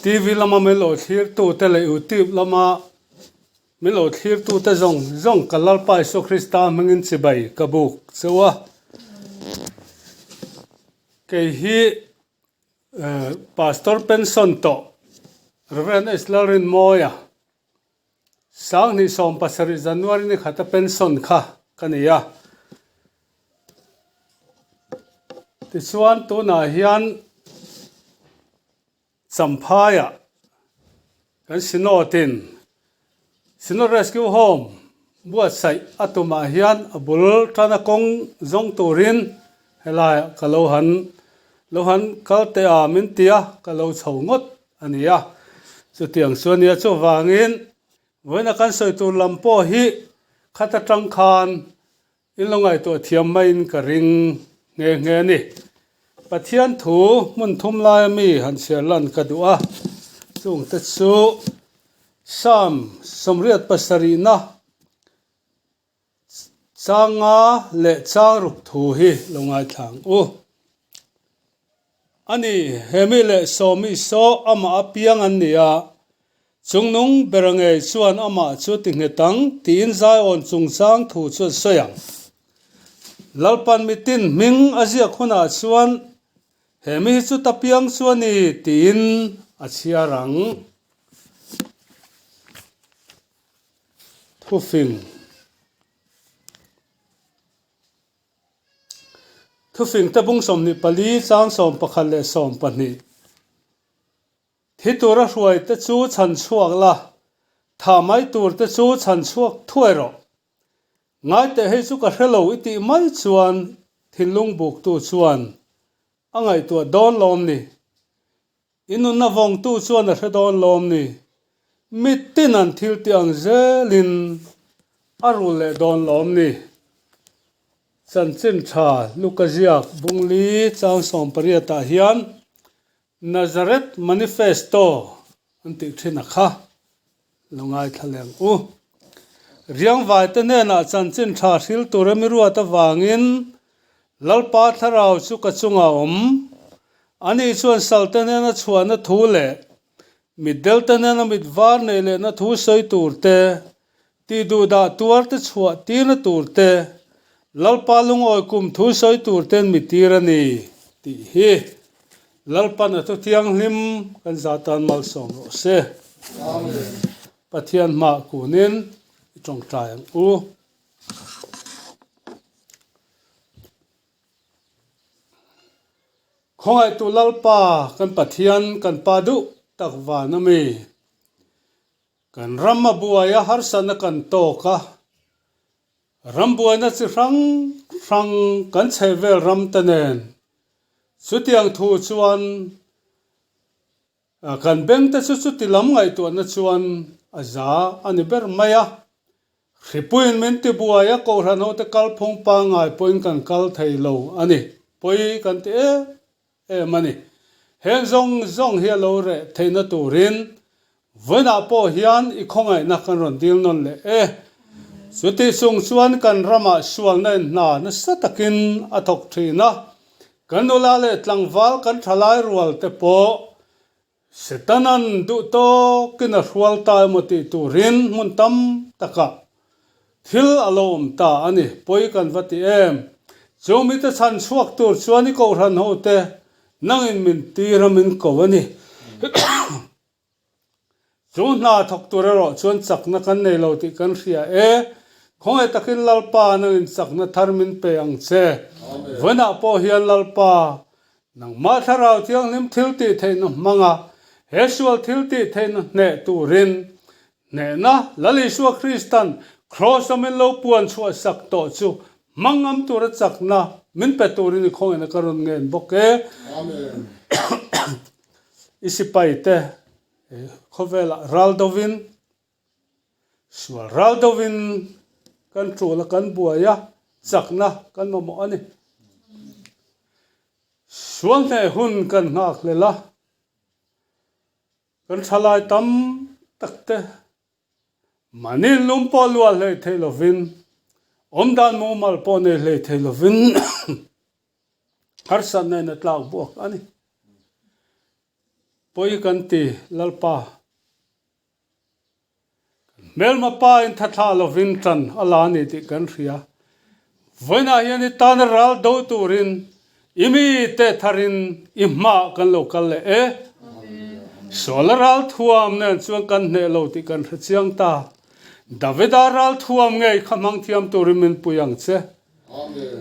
TV lama min lo thlirtute leh YouTube lama min lo thlirtute zawng zawng ka Lalpa Isua Krista hmingin chibai ka buk cheu a. Kei hi Pastor pension tawh Rev. S. Lalrinmawia 2017 January ni khata pension kha ka ni a. Tichuan tunah hian Champhaiah kan Synod-in Synod Rescue Home buatsaih a tumah hian a bul tana kawng zawng turin helaiah ka lo han lo han kal teh a min ti a, ka lo chho ngawt a ni a. Chutiang chu a nia chuvangin vawiina kan sawi tur lam pawh hi khat atang khan In lo ngaihtuah thiam maiin ka ring nghe nghe a ni. Pathian thu hmun thum laia mi han chhiar lan ka duh a, chungte chu Psalm 87na changa leh chang ruk thu hi lo ngaithla ang u. A ni, he mi leh sawmi saw amah a piang an ni a, Chungnung bera ngei chuan amah chu ti nghet ang tiin Zion chungchang thu chu an sawi ang. Lalpan mitin hming a ziak hunah chuan he mi hi chu ta piang chu a ni tiin a chhiar ang. Thufing. Thufing te bung 24 chang 11 leh 12. Thi tura hruai te chu chhan chhuak la, thah mai tur te chu chhan chhuak thuai rawh. Ngai teh hei chu ka hre lo i tih mai chuan thinlung buktu chuan a ngaihtuah dawn lawm ni. I nunna vawngtu chuan a hre dawn lawm ni. Mitin an thil tih ang zelin a rul leh dawn lawm ni. Chanchin tha Luka ziak Bungli chang 18 ah hian Nazareth Manifesto an tih thin a kha lo ngaithla leh ang u. Riangvaite hnenah chanchin tha hril tur a mi ruat avangin Lalpa thlarau chu ka chungah a awm. Ani chuan salte hnena chhuahna thu leh mitdelte hnena mit var neih lehna thu sawi tur te, tih duhdah tuar te chhuah tirna tur te, Lalpa lungawi kum thu sawi tur ten mi tir a ni tih hi Lalpan a thu thianghlim kan za tan malsawm rawh se. Pathian hmah kunin i tawngtai ang u. Khawngaihtu Lalpa kan Pathian kan Pa duh tak van a mi. Kan ram a buai a, harsatna kan tawk a, ram buaina chi hrang hrang kan chhehvel ram te nen chutiang thu chuan kan beng te chu chuti lam ngaihtuahna chuan a za a ni ber mai a. Hripuiin min ti buai a, Kohhran hote kalphung pangngai pawhin kan kal thei lo a ni. Pawi kan ti em em a ni. Heng zawng zawng hi a lo reh theihna turin vawiinah pawh hian i khawngaihna kan rawn dil nawn leh e. Chutih chung chuan kan ramah sualna in hna nasa takin a thawk thin a, kan nula leh tlangval kan thalai rual te pawh Setanan duh tawkin a hrual ta emaw tih turin hmun tam takah thil a lo awm ta a ni. Pawi kan va ti em? Chu mite chhan chhuak tur chuan i kohhran hote nangin min tir a min ko a ni. Chu hna thawk tur erawh chuan chakna kan nei lo tih kan hria e. Khawngaih takin Lalpa nangin chakna thar min pe ang che. Vawiinah pawh hian Lalpa Nangmah Thlarau Thianghlim thil tih theihna hmanga he sual thil tih theihna hneh turin hnehna Lal Isua Kristan Kraws-a min lo puan chhuah sak tawh chu hmang ngam tura chakna min pe turin i khawngin a ka rawn ngen bawk e. I sipaite khawvelah ral dovin Sual ral deuhin kan tul a, kan buai a, chakna kan mamawh a ni. Sual hneh hun kan nghak hlel a, kan thalai tam tak te mahni lum pawh luah hlei thei lovin, awmdan mumal pawh nei hlei thei lovin harsatna in a tlak buak a ni. Pawi kan ti, Lalpa. Kan hmelma pa in thathlah lovin tan a la a ni tih kan hria. Vawiinah hian i tana ral do turin i mite tharin i hmaah kan lo kal leh e. Suala ral thuam nen chuan kan hneh lo tih kan hre chiang ta. Davida ral thuam ngei kha hmang thiam turin min pui ang che.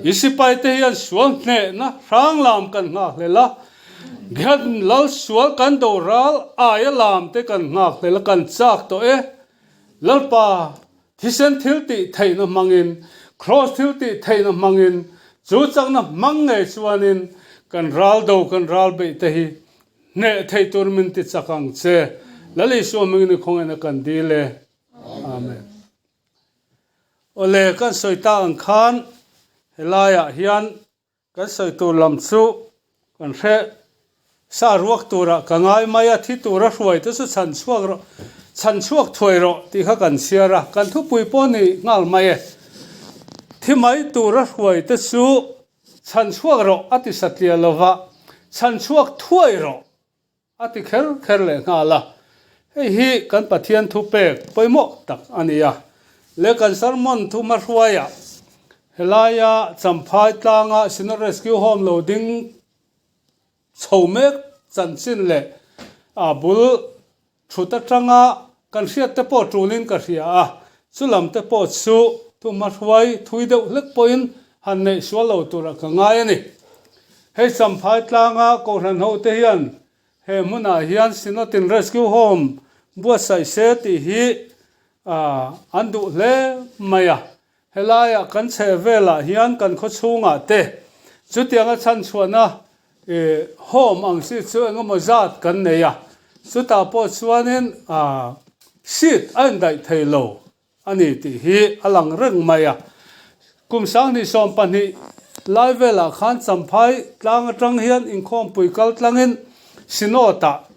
I sipaite hian sual hnehna hrang lam kan nghak hlel a, Gad lal sual kan do ral aia lam te kan nghak hlel a, kan chak tawh e. Lalpa, thisen thil tih theihna hmangin, Kraws thil tih theihna hmangin, chu chakna hmang ngei chuanin kan ral do kan ral beih te hi hneh theih tur min ti chak ang che. Lal Isua hmingin i khawngaihna kan dil e. Amen. Awle, kan sawi tak ang khan helaiah hian kan sawi tur lam chu kan hre sa ruak turah ka ngai mai a, thi tura hruai te chu chhan chhuak rawh, chhan chhuak thuai rawh tih kha kan chhiar a, kan thupui pawh ni nghal mai e. Thi mai tura hruai te chu chhan chhuak rawh a ti satliah lova, chhan chhuak thuai rawh. A ti kher kher leh nghal a, hei hi kan Pathian thupek pawimawh tak a ni a. Le kan sermon thu hmahruaiah helaia Champhai tlanga Synod Rescue Home lo ding chho mek chanchin leh a bul thut atanga kan hriat te pawh tulin ka hria a, chulam te pawh chu thu hmahruai thui deuh hlek pawhin han neih sual lo turah ka ngai a ni. Hei Champhai tlanga Kohhran hote hian he hmunah hian Synod-in Rescue Home buatsaih se tih hi an duh hle mai a. Helaiah kan chheh velah hian kan khaw chhungah te chutianga chhanchhuahna home ang si chu engemaw zat kan nei a, chutah pawh chuanin seat a indaih thei lo a ni tih hi a lang reng mai a. Kum 2012 lai velah khan Champhai tlang atang hian inkhawmpui kal tlangin Synod-ah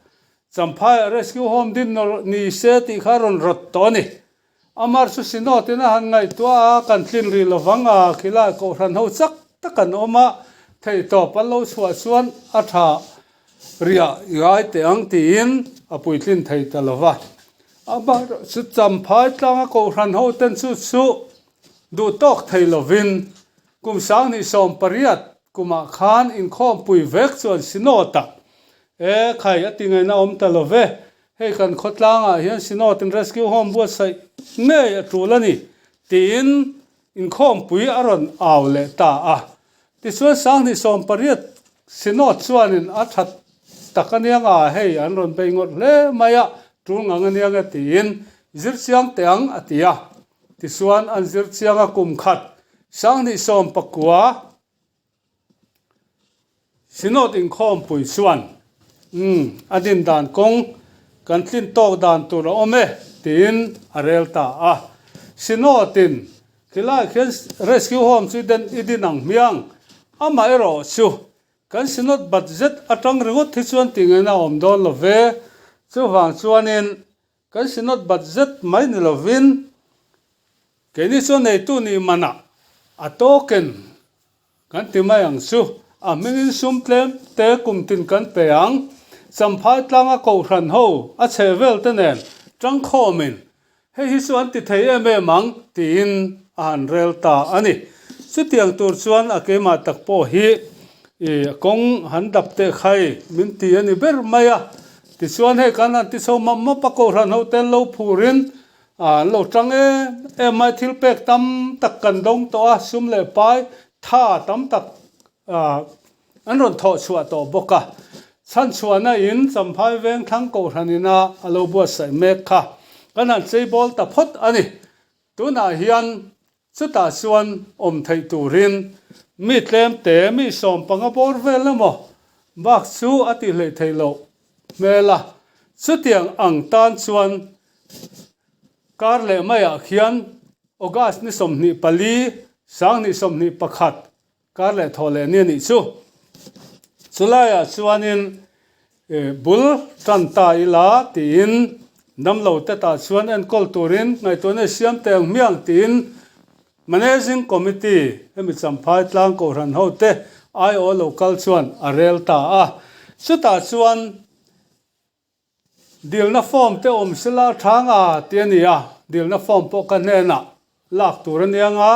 Champhaiah Rescue Home din ni se tih kha a rawn rawt tawh a ni. Amar chu Synod-in a han ngaihtuah a, kan tlin rih lovang a, khilai kohhran ho chak tak an awm a, theihtawp an lo chhuah chuan a tha riah i ngai teh ang tiin a puitlin thei ta lo va. Amah chu Champhai tlanga kohhran hoten chu chu duh tawk thei lovin kum 2018 kumah khan inkhawmpui vek chuan Synod-ah e khai a ti ngaihna awm ta lo ve, hei kan khawtlangah hian Synod in Rescue Home buatsaih ngei a tul a ni tiin inkhawmpui a rawn au leh ta a. Tichuan 2018 Synod chuanin a that tak aniang a, hei an rawn bei ngawt hle mai a, tul ngang aniang e tiin zir chiang teh ang a ti a. Tichuan an zir chiang a kum khat 2019 Synod inkhawmpui chuan umm a din dan kawng kan tlin tawk dan tur a awm e tiin a rel ta a. Synod in Khilai khian Rescue Home chu i din ang hmiang. Amaherawh chu kan Synod budget atang ringawt hi chuan tih ngaihna a awm dawn lo ve. Chuvang chuanin kan Synod budget mai ni lovin keini chuan neitu nih manah a token Kan ti mai ang chu, a hmingin sum tlem te kum tin kan pe ang. Champhai tlanga kohhran ho a chhe vel te nen tangkhawmin hei hi chu an ti thei em em ang tiin a han rel ta a ni. Chutiang tur chuan a keimah tak pawh hi i kawng han dap teh khai min ti a ni ber mai a. Tichuan hei kan han ti chho map map a, kohhran ho te an lo phurin An lo tang em em mai, thil pek tam tak kan dawng tawh a, sum leh pai tha tam tak an rawn thawh chhuah tawh bawk a. Chhanchhuahna in Champhai veng thlang kohhran ina a lo buatsaih mek kha kan han cheibawl ta phawt a ni. Tunah hian chutah chuan awm theih turin mi tlem te mi 15 bawr vel emaw bak chu a tih hleih theih loh hmel a. Chutiang ang tan chuan Kar leh maiah khian August ni 24, 2021 kar leh thawh leh ni a nih chu. Chulaiah chuanin bul tan ta ila tiin damlo te tah chuan enkawl turin ngaihtuahna i siam teh ang hmiang tiin Managing Committee hemi Champhai tlang Kohhran hote aiawh lo kal chuan a rel ta a. Chutah chuan. Dilna form te awm sela a tha nga tih a ni a, dilna form pawh ka hnenah lak tur a nia nga,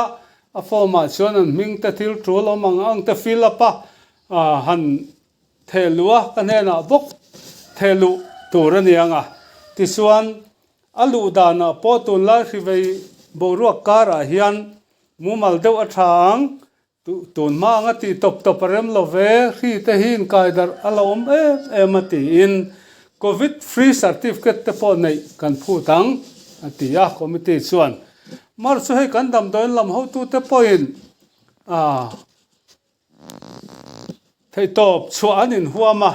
a form ah chuan an hming te thil tul awm ang ang te fill up a han theh luh a, ka hnenah bawk theh luh tur a nia nga. Tichuan a luh danah pawh tunlai hrivei boruak karah hian mumal deuh a tha ang, Tun hma anga tih tawp tawp a rem lo ve, hri te hi inkaidarh a la awm em em a tiin Covid free certificate te pawh neih kan phut ang a ti a, committee chuan. Mar chu hei kan damdawiin lam hotute pawhin theihtawp chhuah an inhuam a,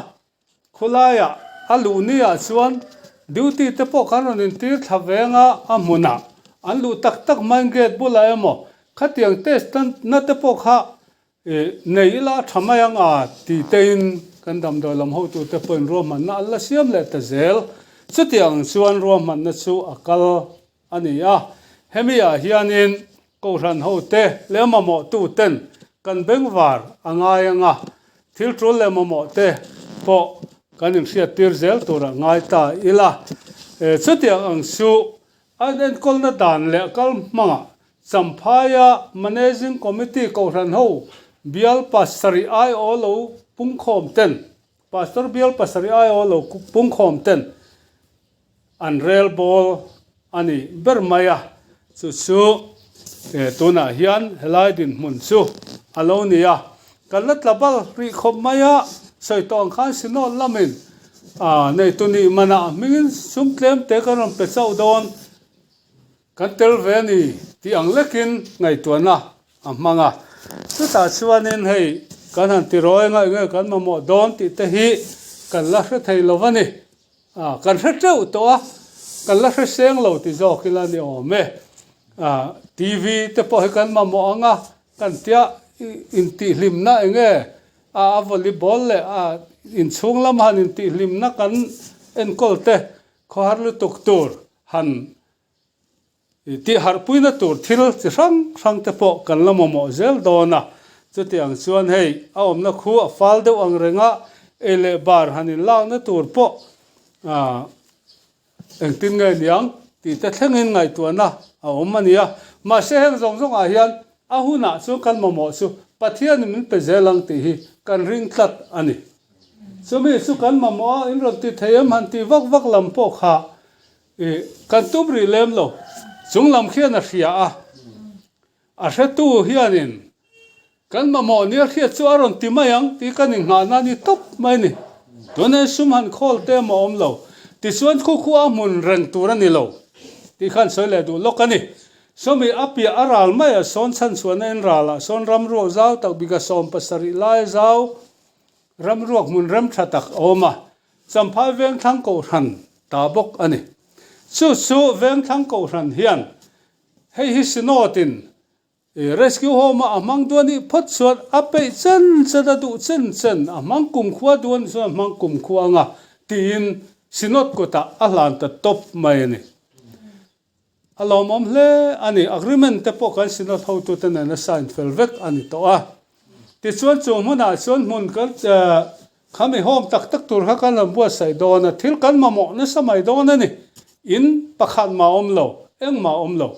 Khawlaiah a luh niah chuan duty te pawh kan rawn intir thla veng a, a hmunah an luh tak tak hmain gate bulah emaw khatiang test na te pawh kha nei ila a tha mai ang a ti tein kan damdawi lam hotute pawhin ruahmanna an la siam leh ta zel. Chutiang chuan ruahmanna chu a kal a ni a, hemi ah hianin Kohhran hote leh mamawhtuten kan bengvar a ngai ang a, thil tul leh mamawhte pawh kan inhriattir zel turah ngai ta ila. Chutiang ang chu an enkawlna dan leh kal hmangah Champhaia Managing Committee Kohhran ho bial pasarih aiawh lo pungkhawm ten, Pastor bial pasarih aiawh lo pungkhawm ten An rel bawl a ni ber mai a, chu chu tunah hian helai dinhmun chu a lo ni a. Kan la tla bal rih khawp mai a, sawi tawh ang khan Synod lamin neitu nih manah hmingin sum tlem te kan rawn pe chauh dawn. Kan tel ve a ni tih ang lekin ngaihtuahna a hmang a. Chutah chuanin hei kan han ti rawi anga enge kan mamawh dawn tih te hi kan la hre thei lo va ni. A, kan hre teuh tawh a, kan la hre seng lo ti zawk ila ni awm e. A, TV te pawh hi kan mamawh ang a, kan tia intihhlimna enge a a volleyball leh a inchhung lama han intihhlimna kan enkawl te khawhar lutuk tur han I tihharhpuina tur thil chi hrang hrang te pawh kan la mamawh zel dawn a, chutiang chuan hei a awmna khu a fal deuh ang reng a, ei leh bar han inlakna tur pawh engtin nge niang tih te thlengin ngaihtuahna a awm a nia. Mahse heng zawng zawngah hian a hunah chuan kan mamawh chu Pathianin min pe zel ang tih hi kan ring tlat a ni. Chumi chu kan mamawh a, in rawn ti thei em han tih vak vak lam pawh kha I kan tum rih lem lo. Chung lam khian a hria a, a hretu hianin kan mamawh nia hriat chu a rawn ti mai ang tih kan inghahna a ni tawp mai a ni. Tunah sum han khawl te emaw a awm lo. Tichuan khu khu a hmun reng tur a ni lo tih khan sawi leh duh lawk a ni. Sawmi a piah a ral maiah sawn chhanchhuahna in ralah sawn ramruak zau tak bika 70 lai zau Ramruak hmun rem tha tak a awm a, Champhai Vengthlang Kohhran ta bawk a ni. Chu chu Vengthlang Kohhran hian hei hi Synod-in Rescue Home-a a hmang duan nih phawt chuan a peih chen chen a duh chen chen a hmang kumkhua duan chuan a hmang kumkhua anga tiin Synod kutah a hlan ta tawp mai a ni. A lawmawm hle a ni. Agreement te pawh kan Synod hotute nena sign fel vek a ni tawh a. Tichuan chu hmunah chuan hmun kan khami home tak tak tur kha kan rawn buatsaih dawn a, thil kan mamawh nasa mai dawn a ni. In pakhat mah a awm lo, engmah a awm lo.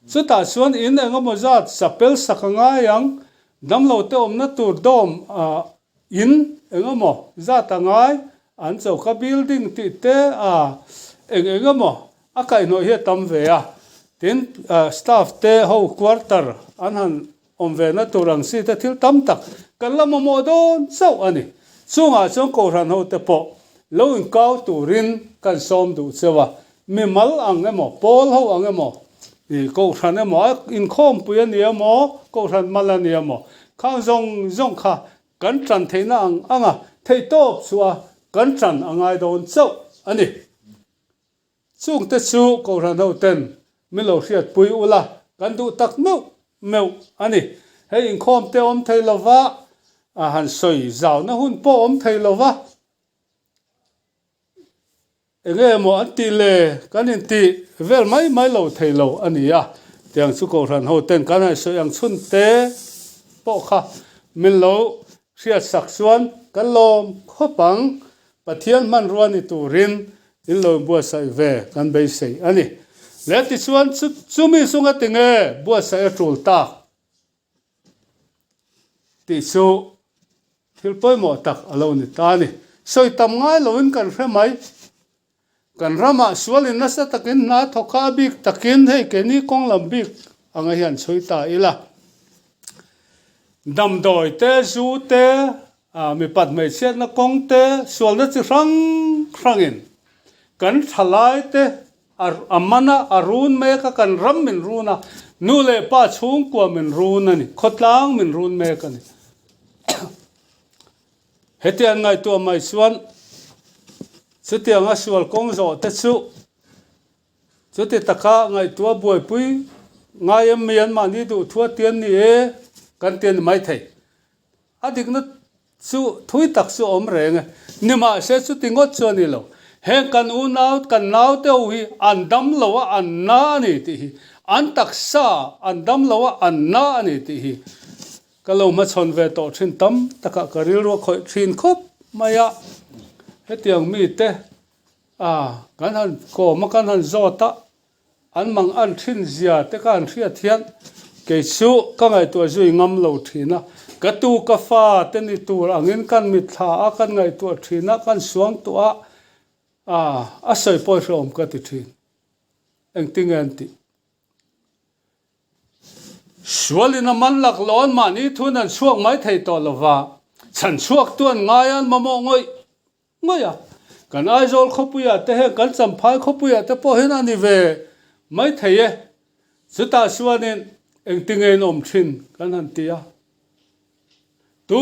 Chutah chuan in engemaw zat chapel sak a ngai ang, damlo te awmna tur dawm In eng emaw zat a ngai, an choka building tih te a eng eng emaw a kaihhnawih hi a tam ve a, tin staff te ho quarter an han awm ve na tur ang si te thil tam tak kan la mamawh dawn chauh a ni. Chungah chuan Kohhran ho te pawh lo inkau turin kan sawm duh cheu a, mimal ang emaw pawl ho ang emaw ih Kohhran emaw a inkhawmpui a ni emaw Kohhran mal a ni emaw khang zawng zawng kha kan tan theihna ang ang a, theihtawp chu a kan tan a ngai dawn chauh a ni. Chungte chu Kohhran ho ten min lo hriatpui ula kan duh tak meuh meuh a ni. Hei inkhawm te awm thei lova a han sawi zauna hun pawh awm thei lova. Enge emaw an tih le kan intih vel mai mai lo thei lo a ni a, tiang chu Kohhran ho ten kan han sawi ang chhun te pawh kha min lo hriat sak chuan kan lawm khawp ang. Pathian hmanrua ni turin. In lo buatsaih ve kan beisei a ni. Le tichuan chumi chunga tinge buatsaih a tul tak tih chu thil pawimawh tak a lo ni ta a ni. Sawi tam ngai loin kan hre mai. Kan ramah sualin nasa takin hna thawk a, a bik takin hei keini kawng lam bik anga hian chhui ta ila. Damdawi te, zu te, mipat hmeichhiatna kawng te, sualna chi hrang hrangin kan thalai te a man a, a run mek a, kan ram min run a, nu leh pa chhungkua min run a ni, khawtlang min run mek a ni. Hetiang ngaihtuah mai chuan chutianga sual kawng zawh te chu chuti taka ngaihtuah buaipui ngai em mi anmahni duh thu a tian ni e kan ti a ni maithei. A dikna chu thui tak chu a awm reng e. Nimahse chuti ngawt chu a ni lo. Heng kan unau kan naute ho hi an dam lo a an na a ni tih hi an taksa an dam lo a an na a ni tih hi Ka lo hmachhawn ve tawh thin tam takah ka rilru a khawih thin khawp mai a, hetiang mite a kan han kawm a kan han zawt a, an mang an thin zia te ka han hriat hian kei chu ka ngaihtuah zui ngam lo thin a, ka tu ka fa te ni tur angin kan mitthla a kan ngaihtuah thin a, kan suang tawh a, a a sawi pawi hrehawm ka ti thin, engtinge an tih. Sualin a man lak lo an mahni thun an chhuak mai thei tawh lo va, chhan chhuak tu an ngai a, an mamawh ngawih ngawih a. Kan Aizawl khawpuiah te heng kan Champhai khawpuiah te pawh hian a ni ve mai thei e. Chutah chuanin engtinge in awm thin kan han ti a. Tu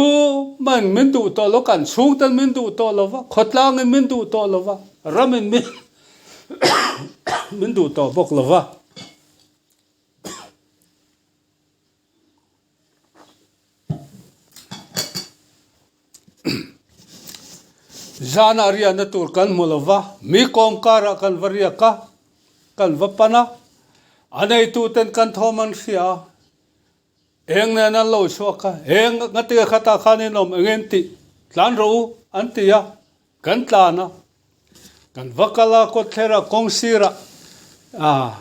man min duh tawh lo, kan chhungten min duh tawh lo va, khawtlangin min duh tawh lo va, ramin min min duh tawh bawk lo va. Zanah riahna tur kan hmu lo va, mi kawngkarah kan va riak a, kan va pan a, a neituten kan thawm an hria a, eng nen an lo chhuak a, eng ngatinge khatah khan in awm eng in tih tlan rawh u an ti a, kan tlan a, kan va kal a kawtthlerah kawng sirah ah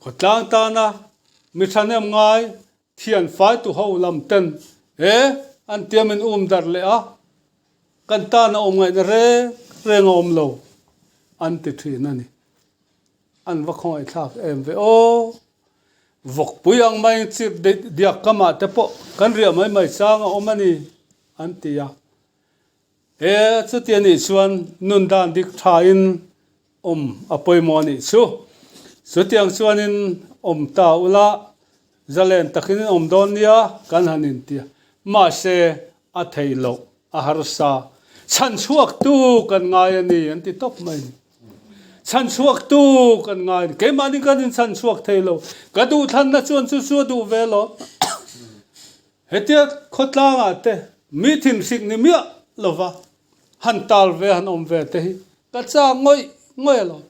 Khawtlang tana mi thahnem ngai thian faitu ho lam ten e an tiam in um darh leh a, kan tana awm ngaihna reng reng a awm lo an ti thin a ni. An va khawngaihthlak em ve aw. Vawkpui ang maiin chip diak kamah te pawh kan riah mai mai chang a awm a ni an ti a. E, chuti anih chuan nun dan dik thain awm a pawimawh anih chu. Chutiang chuanin awm ta ula, zalen takin in awm dawn nia kan han inti a. Mahse, a theih loh, a harsa. Chhan chhuaktu kan ngai a ni an ti tawp mai a ni. Chhan chhuaktu kan ngai a ni. Keimahni kan inchhan chhuak thei lo. Ka duhthlanna chuan chu chu a duh ve lo. Hetia khawtlangah te mi thinhrik ni miah lova han tal ve han awm ve te hi ka chak ngawih ngawih alawm.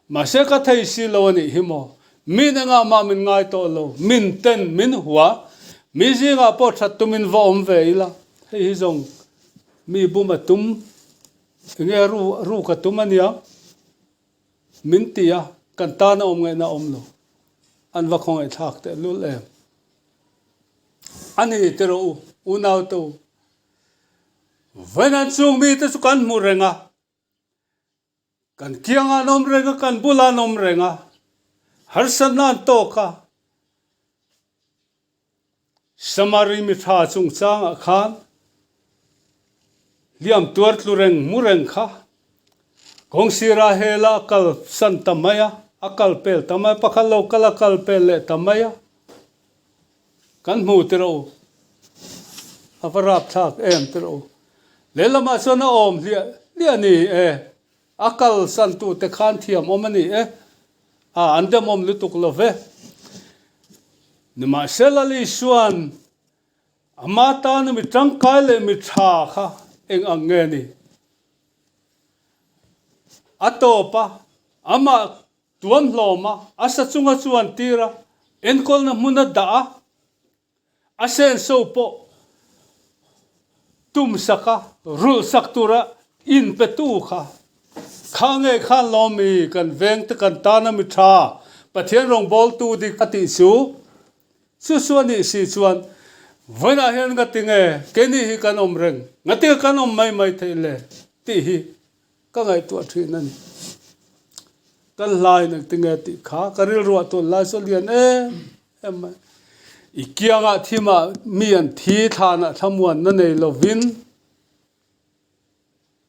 Mahse ka thei si lo a nih hi maw? Min engah mah min ngai tawh lo, min ten min hua, mi zingah pawh that tumin va awm ve ila, hei hi zawng mi bum a tum, enge ru ruk a tum ania min ti a, kan tana awm ngaihna a awm lo. An va khawngaihthlak tehlul em. A ni ti rawh u, unaute u. Vawiin chung mite chu kan hmu reng a, kan kiangah an awm reng a, kan bulah an awm reng a, harsatna an tawk a. Samari mi tha chungchangah khan hliam tuar tlu reng hmu reng kha kawngsirah hela a kal san ta mai a, a kal pel ta mai a, pakhat lo kal a kal pel leh ta mai a. Kan hmu ti rawh u. A va rap thlak em ti rawh u. Lehlamah chuan a awm hliah hliah a ni e. A kal san tute khan thiam awm a ni e. A an demawm lutuk lo ve. Nimahsela Lisuan ama tana mi tangkai leh mi tha kha eng ang nge ni? A tawp a, amah Tuam hlawm a, a sa chunga chuan tir a, enkawlna hmun a dah a, a senso pawh tum sak a, rulh sak tura inpetu kha. Kha nge khan lawm i kan veng te kan tan a mi tha Pathian rawngbawltu dik a tih chu chu chu a nih si chuan vawiinah hian ngati nge keini hi kan awm reng ngati nge kan awm mai mai theih le tih hi ka ngaihtuah thin a ni. Kan hlain engti nge tih kha ka rilruah tun lai chu a lian em em mai. I kiangah thimah mi an thi thlanah thlamuanna nei lovin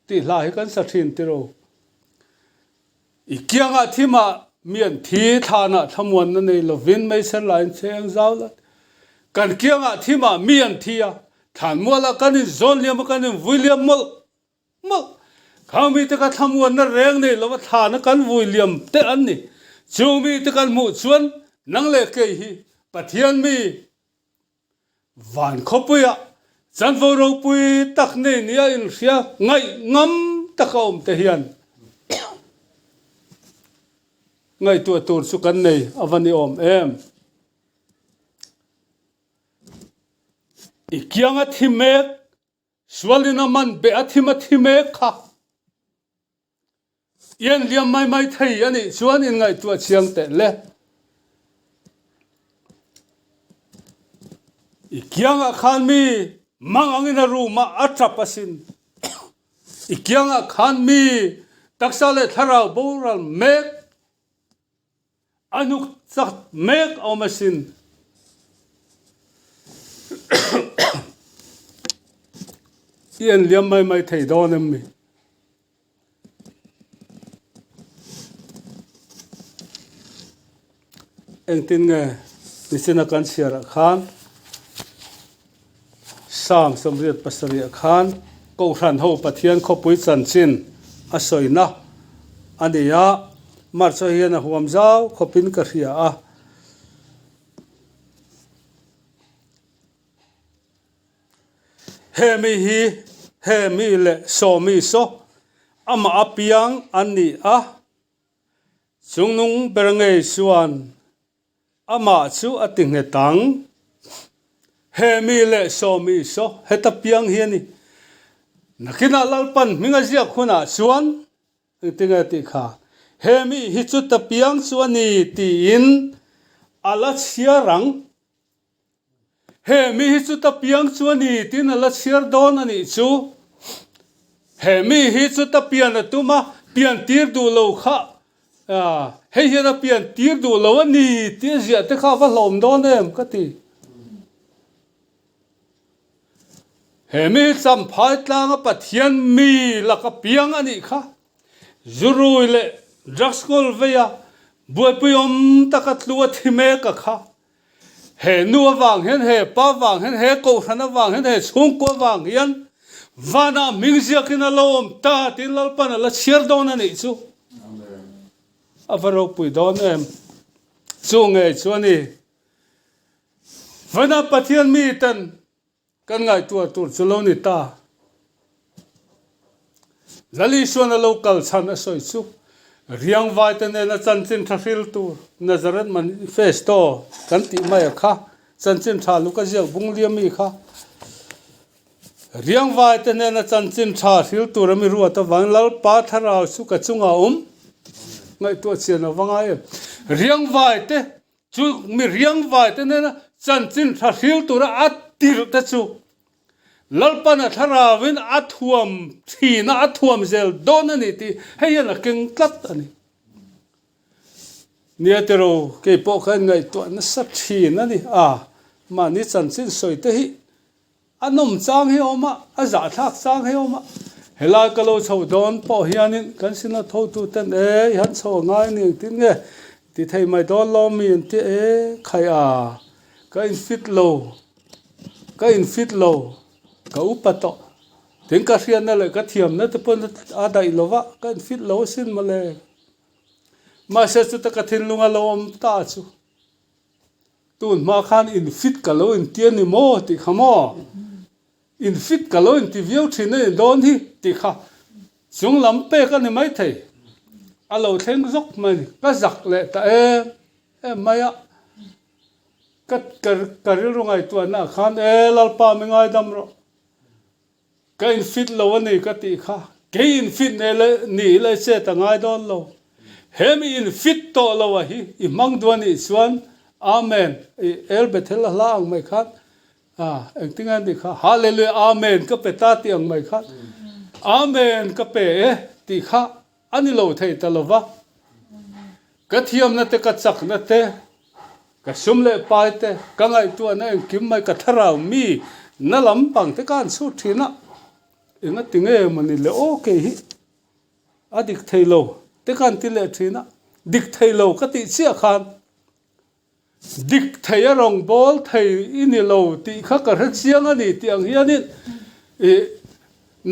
Tih hla hi kan sa thin tiro. I kiangah thimah mi an thi, thlanah thlamuanna nei lovin meiser laiin cheng zau la. Kan kiangah thimah mi an thi a, thlan mualah kan in zawn liam a, kan in vui liam mawlh mawlh. Khang mite kha thlamuanna reng nei lova thlana kan vui liam te an ni. Chung mite kan hmuh chuan nang leh kei hi Pathian mi Van khawpuiah chanvo ropui tak nei nia inhria ngaih ngam taka awm te hian ngaihtuah tur chu kan nei a va ni awm em. I kianga thi mek, sualin a man beh a thim a thi mek kha. I en liam mai mai thei a nih chuan inngaihtuah chiang teh le. I kiangah khan mi mang angin a room ah a tap asin. I kiangah khan mi taksa leh thlarau boral mek A hnuk chak mek a awm asin. I en liam mai mai thei dawn em mi? Engtin nge nichina kan chhiarah khan Psalm 77 khan Kohhran ho Pathian khawpui chanchin a sawina a ni a, March ah hian a huam zau khawpin ka hria a. He mi hi he mi leh sawmi saw amah apiang an ni a, chungnung ber ngei chuan Amah chu a ti nghet ang. He mi leh saw mi saw heta piang hi a ni. Nakinah Lalpan hming a ziak hunah chuan engtinge tih kha, He mi hi chu ta piang chu a ni tiin a la chhiar ang. He mi hi chu ta piang chu a ni tiin a la chhiar dawn a nih chu. He mi hi chu ta pian a tum a, pian tir duh lo kha hei hian a pian tir duh lo a ni tih a ziah te kha a va hlawm dawn em ka ti. He mi hi Champhai tlanga Pathian mi laka piang a nih kha. Zurui leh drugs ngawl veia buaipui awm taka tlu a thi mek a kha. He nu avang hian, he pa avang hian, he kohhran avang hian, he chhungkua avang hian vanah hming ziakin a lo awm ta tiin Lalpan a la chhiar dawn a nih chu. A va ropui dawn em. Chu ngei chu a ni. Vanah Pathian miten Kan ngaihtuah tur chu lo ni ta. Lalisuan a lo kal chhan a sawi chu Riangvai te nena chanchin tha hril tur Nazareth Manifesto kan tih mai a kha chanchin tha Luka ziak bung liam mi kha Riangvai te nena chanchin tha hril tur a mi ruat avangin Lalpa thlarau chu ka chungah a awm ngaihtuah chian a va ngai em. Riangvai te Chu mi riangvai te nena chanchin tha hril tura a tirh te chu Lalpan a thlarauin a thuam thin a, a thuam zel dawn a ni tih hei hian a keng tlat a ni. Nia tiro, kei pawh kha ngaihtuah nasa thin a ni a, mahni chanchin sawi te hi A nawm chang hi a awm a, a zahthlak chang hi a awm a. Helai ka lo chho dawn pawh hianin kan sinah thotu ten e i han chho a ngai a ni engtin nge ti thei mai dawn lo mi an ti e khai a, ka in fit lo, ka in fit lo, ka upa tawh. Tin ka hriatna leh ka thiamna te pawn a daih lo va, ka in fit lo asin mawle. Mahse chuta ka thinlung a lo awm ta chu. Tun hma khan in fit ka lo inti a ni maw tih kha maw? In fit ka lo inti viau thin a ni dawn hi tih kha chung lam pek a ni maithei. A lo thleng zawk mai a ni. Ka zak leh ta em em mai a. Ka ka rilru ngaihtuahna ah khan e Lalpa mi ngaidam rawh. Ka in fit lo a ni ka tih kha. Kei in fit nei leh ni ila i chet a ngai dawn lo. He mi in fit tawh lo a hi i hmang duh a nih chuan Amen i El Bethel a hla ang mai khan ah engtin nge nih kha Hallelujah Amen ka pe ta tih ang mai khan Amen ka pe e tih kha a ni lo thei ta lo va. Ka thiamna te ka chakna te ka sum leh pai te ka ngaihtuahna engkim mai ka thlarau mi na lampang te ka han chhut thin a. Enga ti nge mawni le aw kei hi a dik thei lo te khan ti leh thin a, dik thei lo ka tih chiah khan dik thei a rawngbâwl thei i ni lo tih kha ka hre chiang a ni tih ang hianin ih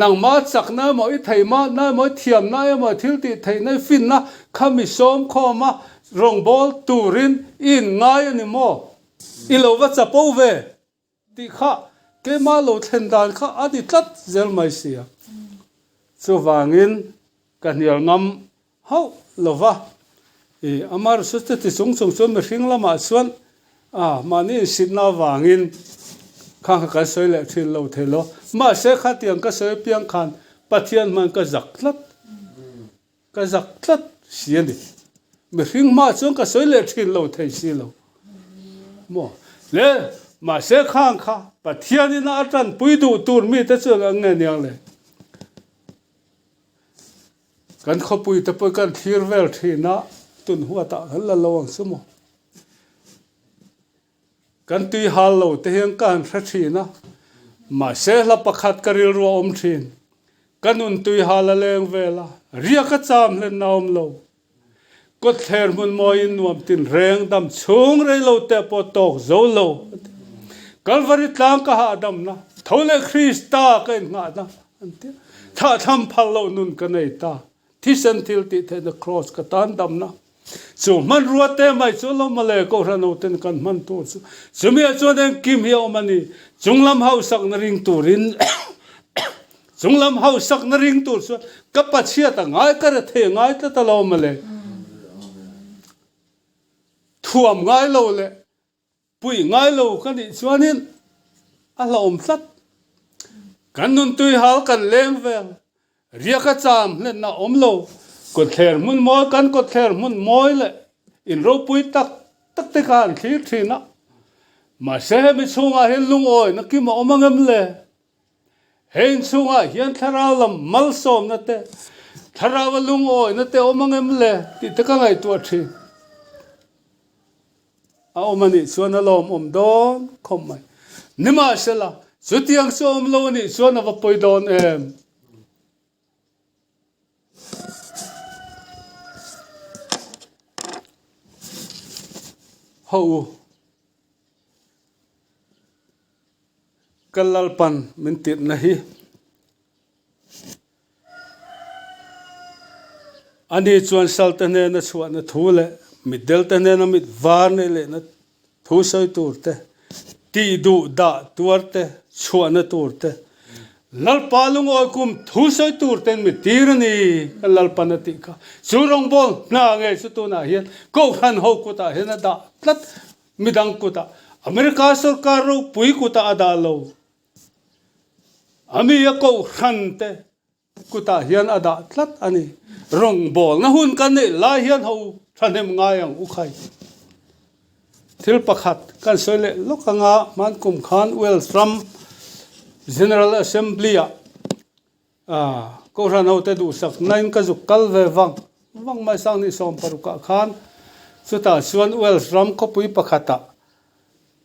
nangmah chakna emaw i theihmahna emaw i thiamna emaw i thil tih theihna i finna kha mi sawm khawm a rawngbâwl turin i inngai a ni maw? I lo va chapo ve. Tih kha keimah lo thlen dan kha a ni tlat zel mai sia. Chuvangin ka hnial ngam hauh lo va. I Amaherawhchu chuti chung chung chuan mihring lamah chuan a mahni insitna avangin khang kha kan sawi leh thin lo thei lo. Mahse khatiang ka sawi apiang khan Pathian hman ka zak tlat. Ka zak tlat si a ni. Mihring hmah chuan ka sawi leh thin lo thei si lo maw? Le, mahse khang kha Pathianin a tanpui duh tur mite chuan an nge niang le? Kan khawpui te pawh kan thlir vel thin a, tun huatah kan la lo ang chu maw? Kan tui hal lo te hian ka han hre thin a, mahse hla pakhat ka rilru a awm thin. Ka nun tui hal a leng vel a, riak a cham hlen na awm lo. Kawtthler hmun mawiin nuam tin reng dam chhung rei lo te pawh tawk zo lo a ti. Kalvari tlang ka hahdamna, tho leh Krista ka innghahna an ti a, thahthlam phal loh nun ka nei ta. Thisen thil tih theihna Kraws ka tan damna chu hmanrua te mai chu lo mawle Kohhran hoten kan hman tur chu chumi ah chuan engkim hi a awm a ni. Chunglam hausakna ring turin chunglam hausakna ring tur chuan ka pachhiat a ngai ka rethei a ngai tlat a lo mawle. Thuam ngai lo leh Puih ngai lo ka nih chuanin a hlauhawm tlat. Kan nuntui hal kan leng vel, riak a cham hlenna a awm lo. Kawtthler hmun mawi kan kawtthler hmun mawi leh in ropui tak tak te kha an thlir thin a. Mahse hemi chhungah hian lungawina kim a awm ang em le? He inchhungah hian thlarau lam malsawmna te, thlaraua lungawina te awm ang em le tih te ka ngaihtuah thin. A awm a nih chuan a lawmawm dawn khawp mai. Nimahsela, chutiang chu a awm lo a nih chuan a va pawi dawn em? Ho u. Ka Lalpan min tirhna hi ani chuan salte hnena chhuahna thu leh mitdelte hnena mit var neih lehna thu sawi tur te, tih duh dah tuar te, chhuahna tur te, Lalpa lungawi kum thu sawi tur ten mi tir a ni ka Lalpan a tih kha. Chu rawngbawl hna ngei chu tunah hian Kohhran ho kutah hian a dah tlat. Midang kutah, America sorkar ropui kutah a dah lo. A mi a kohhran te kutah hian a dah tlat a ni. Rawngbawlna hun kan neih lai hian ho thahnem ngai ang u khai. Thil pakhat kan sawi leh lawk anga hman kum khan Wales ram General Assembly-ah Kohhran hote duhsak nain ka zuk kal ve vang vang mai sang ni 16 ah khan chutah chuan Wales ram khawpui pakhatah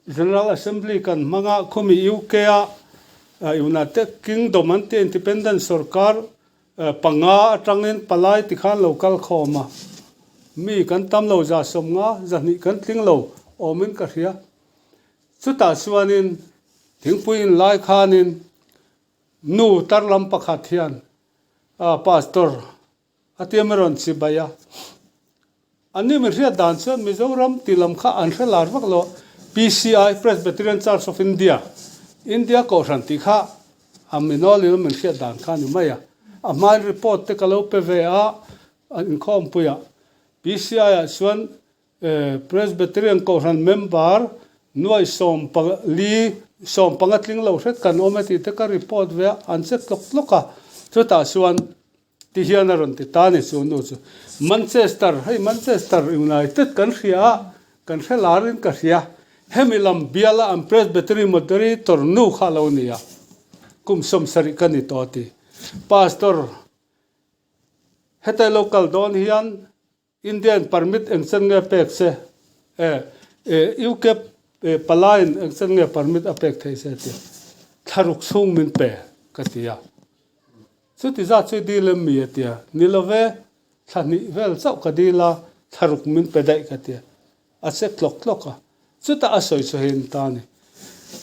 General Assembly kan hmang a, khawmi UK a United Kingdom an tih Independent sorkar panga atangin palai tikhan lo kal khawm a, mi kan tam lo 150 200 kan tling lo awmin ka hria. Chutah chuanin thingpui inlai khanin Nu tar lam pakhat hian Pastor a tia mi rawn chibai a, an ni mi hriat dan chuan Mizoram ti lam kha an hre lar vak lo a, PCI, Presbyterian Church of India, India kohhran tih kha a minawlin a min hriat dan kha a ni mai a, a hmain report te ka lo pe ve a, inkhawmpuiah PCI ah chuan Presbyterian Kohhran member nuai 14 15 tling lo hret kan awm e tih te ka report ve a, an che tlawk tlawk a, chutah chuan. Ti hian a rawn ti ta ni chu nu chu. Manchester, hei Manchester United kan hria a, kan hre lar in ka hria. Hemi lam biala an Presbytery Moderator nu kha a lo ni a, kum 70 ka ni tawh a ti. Pastor, hetai lo kal dawn hian Indian permit engchen nge pek se? E, UK palaiin engchen nge permit a pek thei se tia thlaruk chhung min pe ka ti a. Chuti zat chu i dil em mi a ti a. Ni lo ve, thla hnih vel chauh ka dil a, thlaruk min pe daih ka ti a. A che tlawk tlawk a. Chutah a sawi chu hei an ta a ni.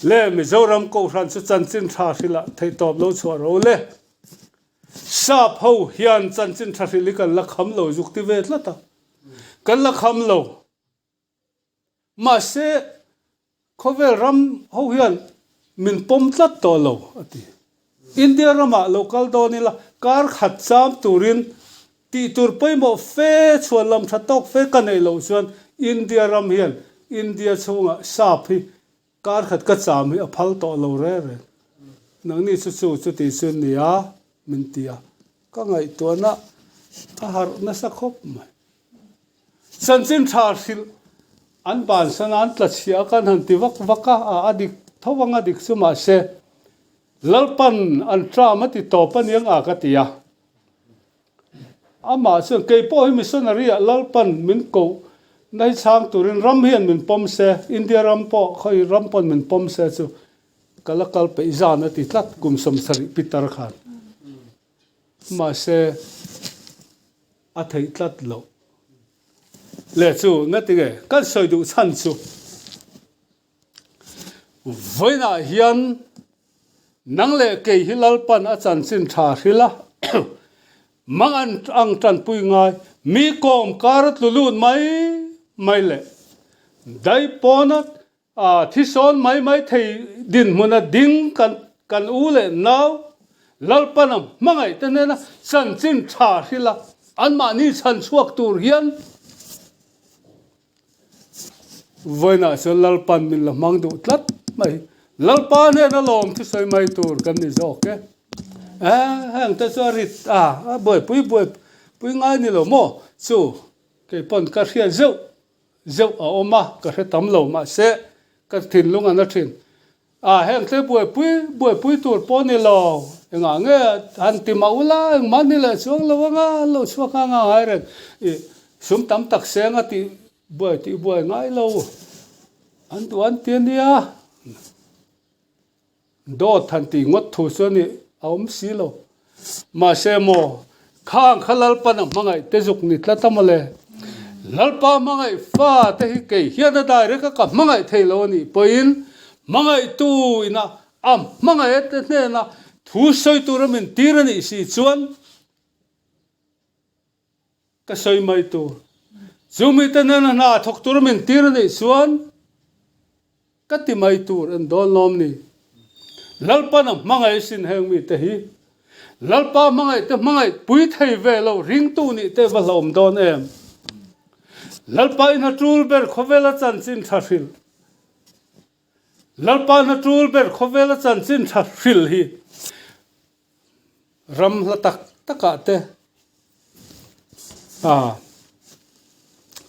Le, Mizoram Kohhran chu chanchin tha hrilh ah theihtawp lo chhuah ro le. Sap ho hian chanchin tha hrilh hi kan la kham lo zuk ti ve tlat a, kan la kham lo. Mahse, khawvel ram ho hian min pawm tlat tawh lo a ti. India ramah lo kal dawn ila kar khat cham turin tih tur pawimawh fe chhuan lam tha tawk fe ka neih loh chuan India ram hian India chhungah sap hi Kar khat ka cham hi a phal tawh lo reng reng. Nangni chu chu chuti chu nia min ti a, ka ngaihtuahna a harh nasa khawp mai. Chanchin tha hrilh an bansan a, an tla chhia a kan han ti vak vak a, a dik tho ang a dik chu mahse Lalpan an tram a ti tawp a niang a ka ti a. Amah chuan, Kei pawh hi missionary ah Lalpan min koh na hi chhang turin ram hian min pawm se, India ram pawh khawi ram pawn min pawm se chu ka la kal peih zan a ti tlat kum 70 pitar khan. Mahse a theih tlat loh. Le chu ngatinge kan sawi duh chhan chu Vawiinah hian nang leh kei hi Lalpan a chanchin tha hrilh a, mang an ang tanpui ngai, mi kawm kar a tlu lut mai mai leh dai pawna thisawn mai mai thei dinhmuna ding kan kan u leh nau Lalpan a hmangaih te hnena chanchin tha hrilh a, anmahni chhan chhuak tur hian Vawiinah chuan Lalpan min la hmang duh tlat mai. Lalpa hnena lawm thusawi mai tur kan ni zawk e. Eh, heng te chu a rit a, a buaipui buaipui ngai ni lo maw? Chu, kei pawn ka hriat zeuh zeuh a awm a, ka hre tam lo mahse ka thinlung a na thin. A, heng te buaipui buaipui tur pawh ni lo, engah nge han ti mah ula, engmah ni leh chuang lo anga an lo chhuak nghal nghal ngai reng. I sum tam tak seng a tih buai tih buai ngai lo, an duh an ti a nia. Dawt han tih ngawt thu chu a ni a awm si lo. Mahse maw, khang kha Lalpan a hmangaih te zuk ni tlat a mawle. Lalpa hmangaih fa te hi kei hian a direct a ka hmangaih thei lo a nih pawhin hmangaihtu ina a hmangaih te hnena thu sawi tura min tir a nih si chuan ka sawi mai tur. Chu mite hnena hna thawk tura min tir a nih chuan Ka ti mai tur an dawn lawm ni. Lalpan a hmangaih sin heng mite hi. Lalpa hmangaih te hmangaih pui thei ve lo ringtu nih te va hlawm dawn em. Lalpa in a tul ber khawvela chanchin tha hrilh. Lalpa in a tul ber khawvela chanchin tha hrilh hi ram hla tak takah te a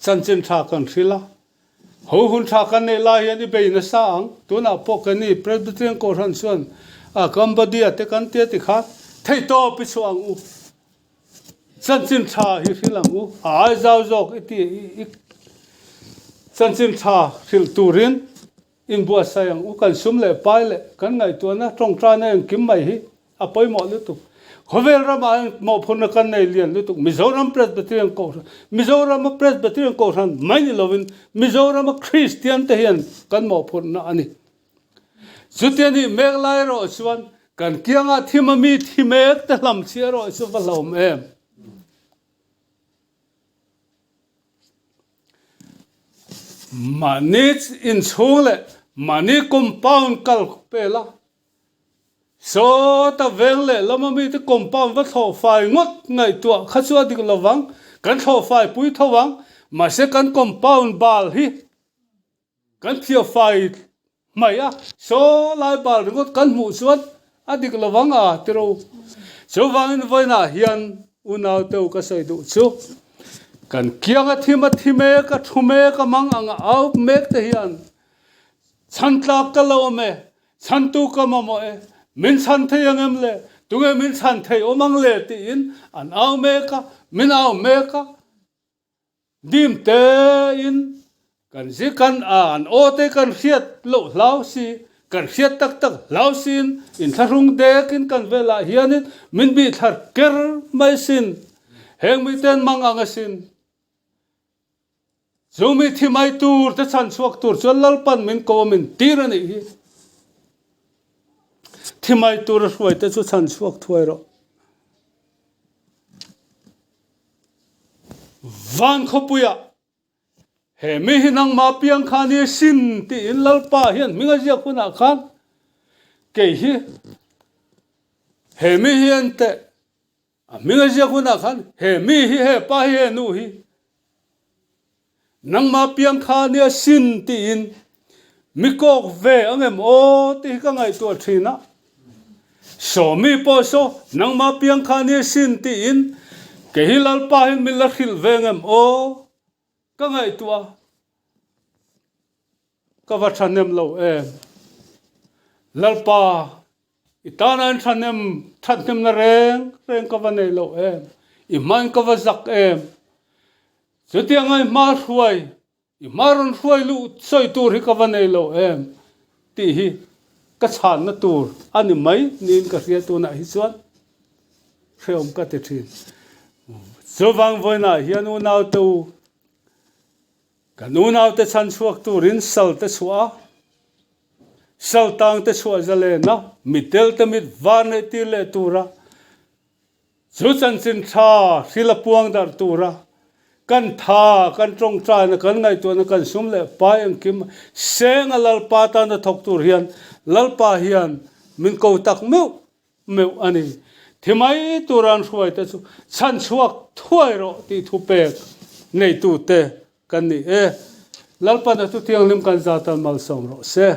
chanchin tha kan hrilh a. Ho hun tha kan neih lai hian i bei nasa ang. Tunah pawh ka ni Presbyterian Kohhran chuan a Cambodia te kan tia ti kha theihtawp i chhuah ang u. Chanchin tha hi hrilh ang u. A ai zau zawk i ti i chanchin tha hrilh turin inbuatsaih ang u. Kan sum leh pai leh kan ngaihtuahna tawngtaina engkim mai hi A pawimawh lutuk. Khawvel ramah hian mawhphurhna kan nei lian lutuk. Mizoram Presbyterian Kohhran, Mizorama Presbyterian Kohhran mai ni lovin Mizorama Kristian te hian kan mawhphurhna a ni. Chutia nih mek lai erawh chuan kan kiangah thim a mi thi mek te hlam chhi erawh chu va hlawm em. Mahni inchhung leh mahni compound kal pela Sawta veng leh lama mite compound va thlawh fai ngawt ngaihtuah kha chu a dik lo vang, kan thlawh fai pui tho vang, mahse kan compound bal hi kan phiah fai hmai a, saw lai bal ringawt kan hmuh chuan a dik lo vang a tiro. Chuvangin vawiinah hian. Unau teu ka sawi duh chu kan kianga thim a thi mek a thu mek a mang ang a au mek te hian chhan tlak ka lo awm e, chhantu ka mamawh e, min chhan thei ang em le, tunge min chhan thei awm ang le tiin an au mek a, min au mek a. Dim tein kan zi kan a an aw te kan hriat loh hlau si, kan hriat tak tak hlau siin inthlahrung dekin kan velah hianin min bih thlar ker mai sin. Heng miten mang ang asin. Chu mi thi mai tur te chhan chhuak tur chuan Lalpan min ko a min tir a nih hi. Thi mai tur a hruai te chu chhan chhuak thuai rawh. Van khawpuiah, He mi hi nangmah piang kha ni sin tiin Lalpa hian hming a ziak hunah khan kei hi he mi hi en teh, a hming a ziak hunah khan he mi hi he pa hi he nu hi Nangmah piang kha nia sin tiin mi kawk ve ang em aw tih hi ka ngaihtuah thin a. Sawmi pawh saw nangmah piang kha nia sin tiin kei hi Lalpa hian min la hrilh ve ang em aw ka ngaihtuah a. Ka va thahnem lo em. Lalpa i tana an thahnem thathnemna reng reng ka va nei lo em. I hmain ka va zak em. Chutianga i hma hruai, i hma rawn hruai luh sawi tur hi ka va nei lo em tih hi ka chhanna tur a ni mai niin ka hria tunah hi chuan hrehawm ka ti thin. Chuvang vawiinah hian unaute u, Kan unaute chhan chhuak turin sal te chhuah a, sal tang te chhuah zalen a, mitdel te mit var neih tir leh tura, chu chanchin tha hril a puang darh tura, kan tha, kan tawngtaina, kan ngaihtuahna, kan sum leh pai engkim seng a Lalpa tana thawk tur hian Lalpa hian min ko tak meuh meuh a ni. Thi mai tura an hruaite chu chhan chhuak thuai rawh tih thupek neitute kan ni e. Lalpana chu thianghlim kan zat an malsawm rawh se.